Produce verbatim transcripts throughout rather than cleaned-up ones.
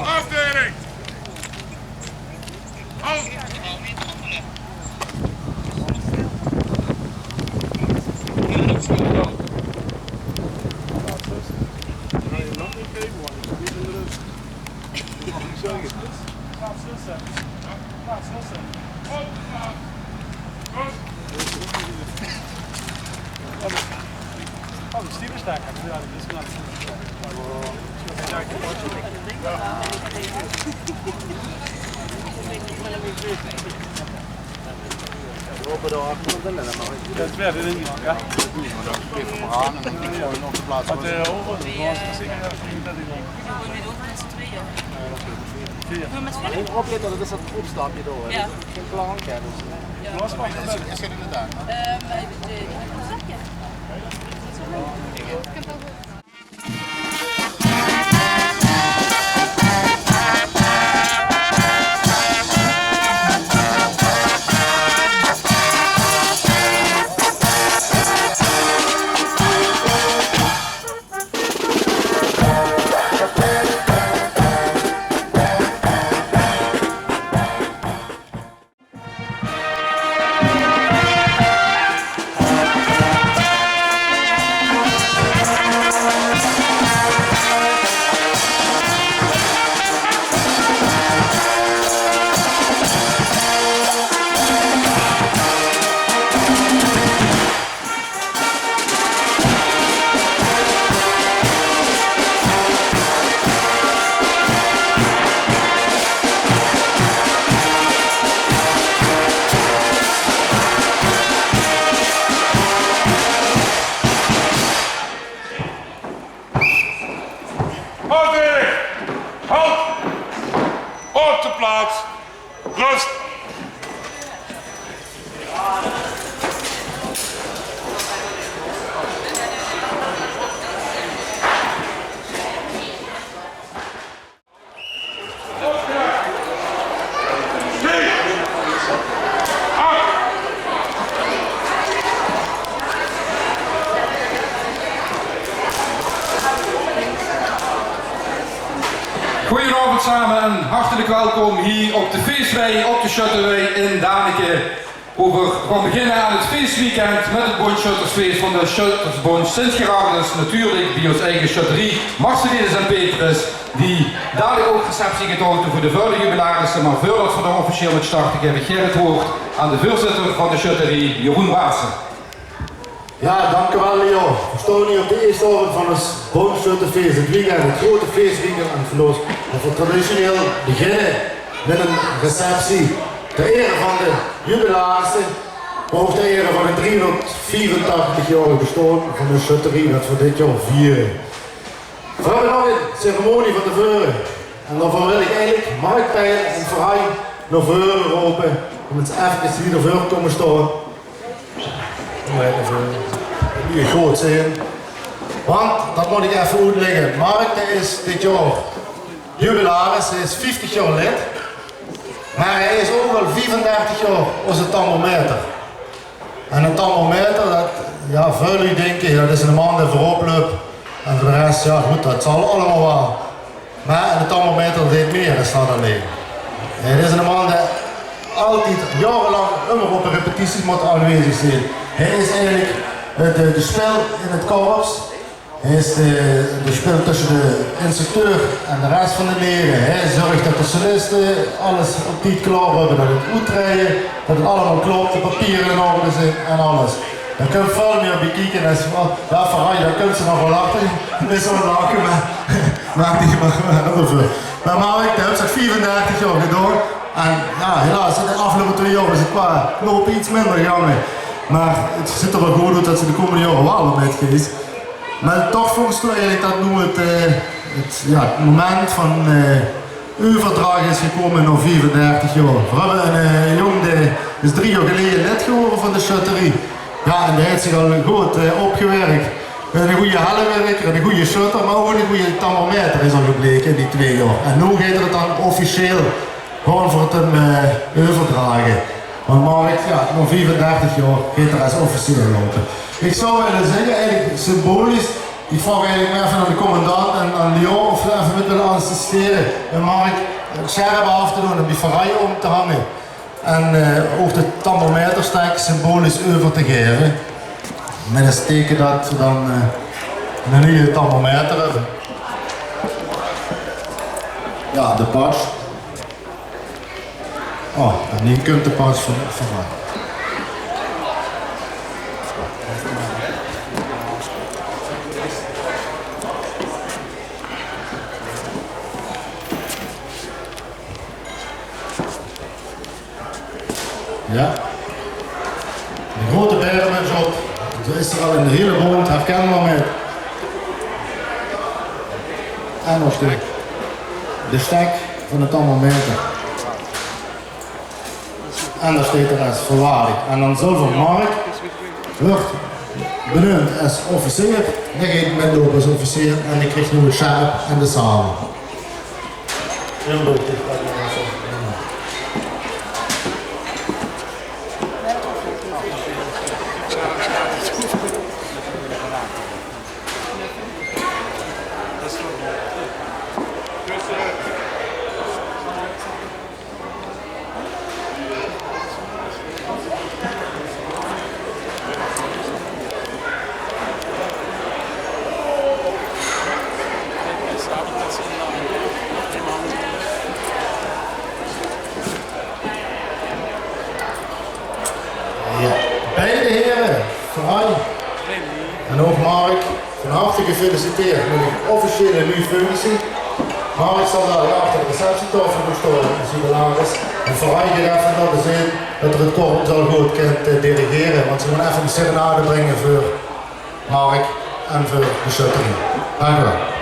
Afteiling! Halt! Dat is weer de ding, ja. Want, eh, over de grond is zeker dat ik dat ik wel. Vier. Opletten, dat is dat opstapje door, hè. Ja. Geen plank, hè, dus, hè. Ja. Is, is er inderdaad, hè? Ehm, eh, de, de, Halt! Halt! Op de plaats! Rust! Goojenaovend same en hartelik welkom hie op de feeswei, op de Sjötterwei in Daanike. Wo v'r gaon beginne aan 't feesweekend mit 't Bóndsjöttersfees van de Sjöttersbóndj Sint Gerardus, natuurlik bie ós eige sjötterie Marcellines en Petrus, die dalik ouch receptie geit haoje veur de veurige jubilarisse. Mer veurdat v'r dao officieel mit starte, gaef ich gaer 't woord aan de veurzitter van de sjötterie, Jeroen Waassen. Jao, dankjewel, Leo. V'r staon hie op de ierste aovend van ós Bóndsjötterfees, 't weekend, 't groete feesweekend. En vanoet det v'r traditioneel beginne mit ein receptie ter ere van de jubilarisse, mer ouch ter ere van 't driehóngerdviefentachtig jaorig bestaon van de sjötterie, det v'r dit jaor viere. V'r höbbe nog ein ceremonie van te veure. En daoveur wil ich eigelik Mark Peil en Ferhai nao veure rope óm ins efkes hie nao veure te kómme staon. Jao, effe, eh, wie good zeen. Want, det mót ich effe oetlègke. Mark, dae is dit jaor jubilaris, hae is vieftig jaor lid. Mer hae is ouch al viefendertig jaor ózze tamboermaeter. En eine tamboermaeter, det, jao, väöl luuj dinke, det is eine man dae veurop löp. En veur de res, jao, good, det zal allemaol waal. Mer eine tamboermaeter deit mieë es det allein. Hae is eine man dae altied jaorelank ummer op de repetities mót aanwezig zeen. Hae is eigelik, eh, de, de spil in 't korps. Hae is de, de spil tösse de instructeur en de res van de lede. Hae zörg det de soliste alles op tied klaor höbbe, det 't oettrejje, det 't allemaol klop, de papiere in orde zeen en alles. Dao kump väöl mieë bie kieke es van, jao, Ferhai, dao kums se nog waal achter. Is waal lache, mer, mer die, mer, mer, mer Mark, det höbs se viefendertig jaor gedaon. En jao, helaas, de aafgeloupe twee jaor is 't qua lope get minder gegange. Mer 't zuut d'r waal good oet det se de kómmende jaore waal weer mitgeis. Mer toch vónj ich eigelik det noe 't, eh, 't, jao, 't moment van, eh, euverdrach is gekómme nao viefendertig jaor. V'r höbbe eine, eh, jóng, dae is drie jaor geleje lid gewore van de sjötterie. Jao, en dae haet zich al good, eh, opgewirk. Eine gooje hellewerker, eine gooje sjötter, mer ouch eine gooje tamboermaeter is al gebleke in die twee jaor. En noe geit 't dan officieel gaon veur 't 'm, eh, euverdrage. Mer Mark, jao, nao viefendertig jaor geit 'r es officier loupe. Ich zou wille zègke, eigelik symbolisch, ich vraog eigelik mer effe aan de commandant en aan Lyon of ze effe mit wille assistere en Mark 't sjerp aaf te doon en bie Ferrai óm te hange. En, eh, ouch de thermometerstek symbolisch euver te gaeve. Mit es teke det ze dan, eh, 'ne nuuje thermometer höbbe. Jao, de patsj. Oh, en hie kump de patsj van, van Jao. De groete baeremöts op. Zoe is 'r al in de hiele bónd herkenbaar mit. En nog de, de stek van de thermometer. En dao steit 'r es verwaardig. En dan zölle v'r Mark, wuuert beneump es officier. Dae geit mitloupe es officier en dae krieg noe 't sjerp en de sabel. Jao, beide here, Ferrai en ouch Mark, van harte gefeliciteerd mit de officiële nuuj functie. Mark zal dao achter de receptietaofel gaon staon es jubilaris. En Ferrai geit effe laote zeen det 'r 't korps al good kint, eh, dirigere, want ze mótte effe 'n serenade bringe veur Mark en veur de sjötterie. Dank uch waal.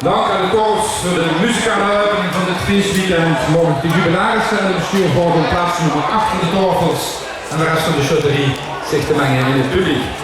Dank aan de korps veur de muzikale opening van dit feesweekend. Moge de jubilarisse en 't bestuur vraoge um plaats nummer acht aan de taofels en de res van de sjötterie zich te menge in 't publiek.